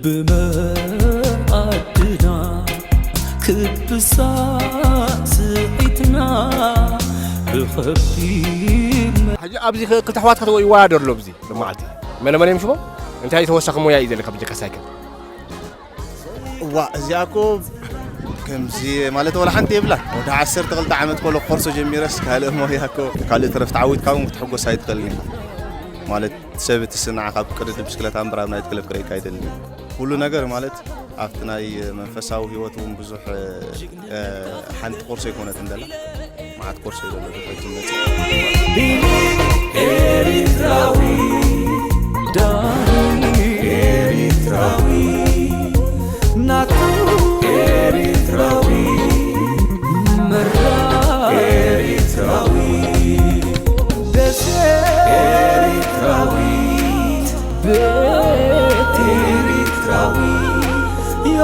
ብመኣድና ክብሳ ስዒትና ብኸቢድ መ- ሕጂ ኣብዚ ክልተ ኣሕዋት ክትወ ይወዳደሩ ኣሎ። ኣብዚ መዓልቲ መለመለ ሽቦ እንታይ ተወሳኺ ሞያ እዩ ዘለካ ብጀካ ሳይክል? እዋ እዚኣ እኮ ከምዚ ማለት ወላ ሓንቲ የብላን። ወደ ዓሰርተ ክልተ ዓመት ኮሎ ኮርሶ ጀሚረስ ካልእ ሞያ እኮ ካልእ ተረፍ ተዓዊትካ እውን ክትሕጎስ ኣይትኽእልን ኢኻ። ማለት ሰብ እቲ ስናዓ ካብ ቅድድም ብስክለታ እምበር ኣብ ናይት ክለብ ክረይካ ኣይደልን። ኩሉ ነገር ማለት ኣብቲ ናይ መንፈሳዊ ህይወት እውን ብዙሕ ሓንቲ ኮርሶ ኣይኮነትን ደላ መዓት ኮርሶ እዩ ዘሎ። ኤሪትራዊ ዳኒ ኤሪትራዊ ናቱ ኤሪትራዊ መራ ኤሪትራዊ ደሴ ኤሪትራዊት ቤት ኤሪትራዊ ዮ